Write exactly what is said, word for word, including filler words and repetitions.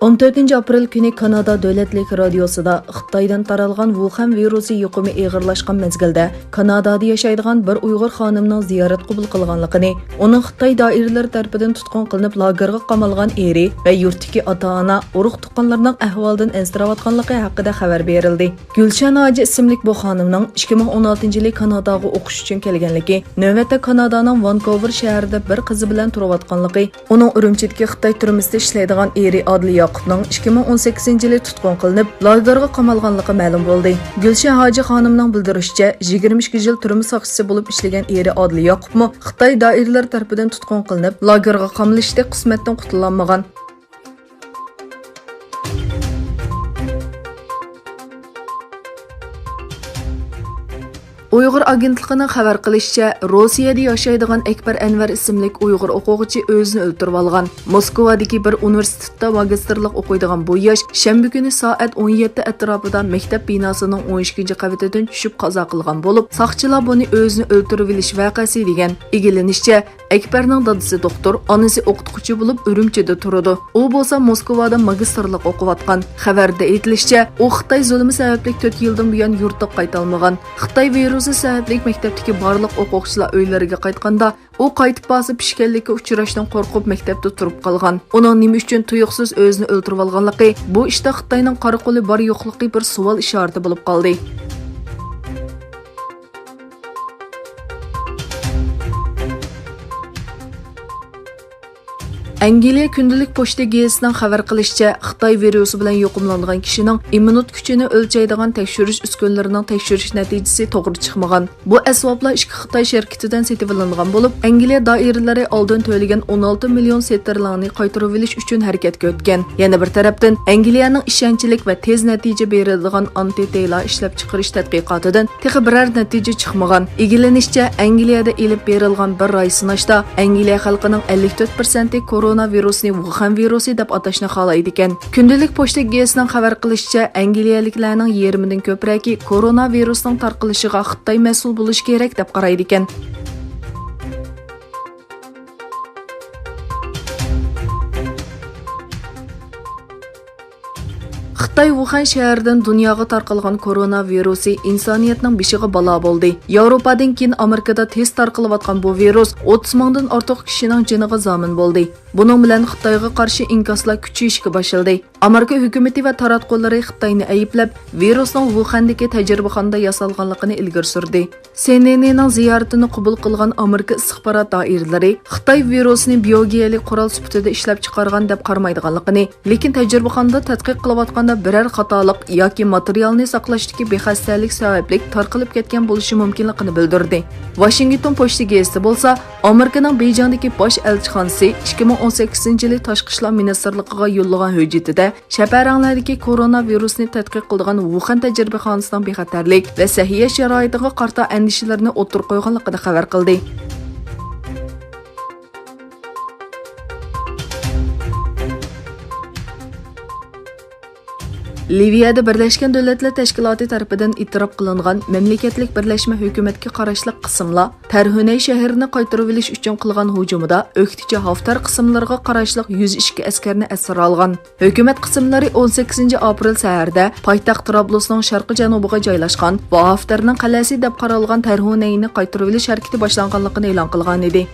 ئون تۆتىنچى ئاپرېل كۈنى كانادا دۆلەتلىك رادىيوسىدا خىتايدىن تارالغان ۋۇخەن ۋىرۇسى يۇقۇمى ئېغىرلاشقان مەزگىلدە، كانادادا ياشايدىغان بىر ئۇيغۇر خانىمنىڭ زىيارەت قوبۇل قىلغانلىقىنى، ئۇنىڭ خىتاي دائىرىلىرى تەرىپىدىن تۇتقۇن قىلىنىپ، لاگېرغا قامالغان ئېرى ۋە يۇرتتىكى ئاتا-ئانا، ئۇرۇق-تۇغقانلىرىنىڭ ئەھۋالىدىن ئەنسىرەۋاتقانلىقى ھەققىدە خەۋەر بېرىلدى. گۈلشەن ھاجى ئىسىملىك بۇ خانىمنىڭ ئىككى مىڭ ئون ئالتىنچى يىلى كاناداغا ئوقۇش ئۈچۈن كەلگەنلىكى، نۆۋەتتە كانادانىڭ ۋانكوۋېر شەھىرىدە بىر قىزى بىلەن تۇرۇۋاتقانلىقى، ئۇنىڭ ئۈرۈمچىدىكى خىتاي تۈرمىسىدە ئىشلەيدىغان ئېرى ئادىل ياقۇپنىڭ ئىككى مىڭ ئون سەككىزىنچى يىلى تۇتقۇن قىلىنىپ، لاگېرغا قامالغانلىقى مەلۇم بولدى. گۈلشەن ھاجى خانىمنىڭ بىلدۈرۈشىچە، يىگىرمە ئىككى يىل تۈرمە ساقچىسى بولۇپ ئىشلىگەن ئېرى ئادىل ياقۇپمۇ خىتاي دائىرىلىرى تەرىپىدىن تۇتقۇن قىلىنىپ، لاگېرغا قامىلىشتەك قىسمەتتىن قۇتۇلالمىغان. ئۇيغۇر ئاگېنتلىقىنىڭ خەۋەر قىلىشىچە، روسىيەدە ياشايدىغان ئەكبەر ئەنۋەر ئىسىملىك ئۇيغۇر ئوقۇغۇچى ئۆزىنى ئۆلتۈرۈۋالغان. موسكۋادىكى بىر ئۇنىۋېرسىتېتتا ماگىستىرلىق ئوقۇيدىغان بۇ ياش شەنبە كۈنى سائەت ئون يەتتە ئەتراپىدا مەكتەپ بىناسىنىڭ ئون ئىككىنچى قەۋىتىدىن چۈشۈپ قازا قىلغان بولۇپ، ساقچىلار بۇنى ئۆزىنى ئۆلتۈرۈۋېلىش ۋەقەسى دېگەن. ئىگىلىنىشىچە، ئەكبەرنىڭ دادىسى دوختۇر، ئانىسى ئوقۇتقۇچى بولۇپ، ئۈرۈمچىدە تۇرىدۇ. ئۇ بولسا موسكۋادا ماگىستىرلىق ئوقۇۋاتقان. خەۋەردە ئېيتىلىشىچە، ئۇ خىتاي زۇلۇمى سەۋەبلىك تۆت يىلدىن بۇيان يۇرتىغا قايتالمىغان. خىتاي ۋىرۇسى سەۋەبلىك مەكتەپتىكى بارلىق ئوقۇغۇچىلار ئۆيلىرىگە قايتقاندا، ئۇ قايتىپ بارسا پىشكەنلىككە ئۇچراشتىن قورقۇپ مەكتەپتە تۇرۇپ قالغان. ئۇنىڭ نېمە ئۈچۈن تۇيۇقسىز ئۆزىنى ئۆلتۈرۈۋالغانلىقى، بۇ ئىشتا خىتاينىڭ قارا قولى بار يوقلۇقى بىر سوئال ئىشارىتى بولۇپ قالدى. ئەنگلىيە كۈندىلىك پوچتا گېزىتىنىڭ خەۋەر قىلىشىچە، خىتاي ۋىرۇسى بىلەن يۇقۇملانغان كىشىنىڭ ئىممۇنىتېت كۈچىنى ئۆلچەيدىغان تەكشۈرۈش ئۈسكۈنىلىرىنىڭ تەكشۈرۈش نەتىجىسى توغرا چىقمىغان. بۇ ئەسۋابلار ئىككى خىتاي شىركىتىدىن سېتىۋېلىنغان بولۇپ، ئەنگلىيە دائىرىلىرى ئالدىن تۆلىگەن ئون ئالتە مىليون ستېرلىڭنى قايتۇرۇۋېلىش ئۈچۈن ھەرىكەتكە ئۆتكەن. يەنە بىر تەرەپتىن، ئەنگلىيەنىڭ ئىشەنچلىك ۋە تېز نەتىجە بېرىدىغان ئانتىتېلا ئىشلەپچىقىرىش تەتقىقاتىدىن تېخى بىرەر نەتىجە چىقمىغان. ئىگىلىنىشىچە، ئەنگلىيەدە ئېلىپ بېرىلغان بىر راي سىناشتا ئەنگلىيە خەلقىنىڭ ئەللىك تۆت پىرسەنتى كورونا ۋىرۇسىنى ۋۇخەن ۋىرۇسى دەپ ئاتاشنى خالايدىكەن. كۈندىلىك پوچتا گېزىتىنىڭ خەۋەر قىلىشىچە، ئەنگلىيەلىكلەرنىڭ يېرىمىدىن كۆپرەكى كورونا ۋىرۇسىنىڭ تارقىلىشىغا خىتاي مەسئۇل بولۇشى كېرەك دەپ قارايدىكەن. خىتاي ۋۇخەن شەھىرىدىن دۇنياغا تارقالغان كورونا ۋىرۇسى ئىنسانىيەتنىڭ بېشىغا بالا بولدى. ياۋروپادىن كېيىن ئامېرىكىدا تېز تارقىلىۋاتقان بۇ ۋىرۇس ئوتتۇز مىڭدىن ئارتۇق كىشىنىڭ جېنىغا زامىن بولدى. بۇنىڭ بىلەن خىتايغا قارشى ئىنكاسلار كۈچىيىشكە باشلىدى. ئامېرىكا ھۆكۈمىتى ۋە تاراتقۇلىرى خىتاينى ئەيىبلەپ، ۋىرۇسنىڭ ۋۇخەندىكى تەجرىبىخانىدا ياسالغانلىقىنى ئىلگىرى سۈردى. سىئېنئېننىڭ زىيارىتىنى قوبۇل قىلغان ئامېرىكا ئىستىخبارات دائىرىلىرى خىتاي ۋىرۇسىنى بىيولوگىيەلىك قورال سۈپىتىدە ئىشلەپچىقارغان دەپ قارىمايدىغانلىقىنى، لېكىن تەجرىبىخانىدا تەتقىق قىلىۋاتقاندا بىرەر خاتالىق ياكى ماتېرىيالنى ساقلاشتىكى بىخەستەلىك سەۋەبلىك تارقىلىپ كەتكەن بولۇشى مۇمكىنلىقىنى بىلدۈردى. ۋاشىنگتون پوچتا گېزىتى بولسا، ئامېرىكىنىڭ بېيجىڭدىكى باش ئەلچىخانىسى ئىككى مىڭ ئون سەككىزىنچى يىلى تاشقى ئىشلار مىنىستىرلىقىغا يوللىغان ھۆججىتىدە، چەپەرەڭلەردىكى كورونا ۋىرۇسىنى تەتقىق قىلىدىغان ۋۇخەن تەجرىبىخانىسىنىڭ بىخەتەرلىك ۋە سەھىيە شارائىتىغا قارىتا ئەندىشىلىرىنى ئوتتۇرىغا قويغانلىقىنى خەۋەر قىلدى. لىۋىيەدە بىرلەشكەن دۆلەتلەر تەشكىلاتى تەرىپىدىن ئېتىراپ قىلىنغان مەملىكەتلىك بىرلەشمە ھۆكۈمەتكە قاراشلىق قىسىملار تەرھۇنەي شەھىرىنى قايتۇرۇۋېلىش ئۈچۈن قىلغان ھۇجۇمىدا ئۆكتىچى ھافتەر قىسىملىرىغا قاراشلىق يۈز ئىككى ئەسكەرنى ئەسىر ئالغان. ھۆكۈمەت قىسىملىرى ئون سەككىزىنچى ئاپرېل سەھەردە پايتەخت ترابلۇسنىڭ شەرقىي جەنۇبىغا جايلاشقان ۋە ھافتەرنىڭ قەلئەسى دەپ قارالغان تەرھۇنەينى قايتۇرۇۋېلىش ھەرىكىتى باشلانغانلىقىنى ئېلان قىلغانىدى.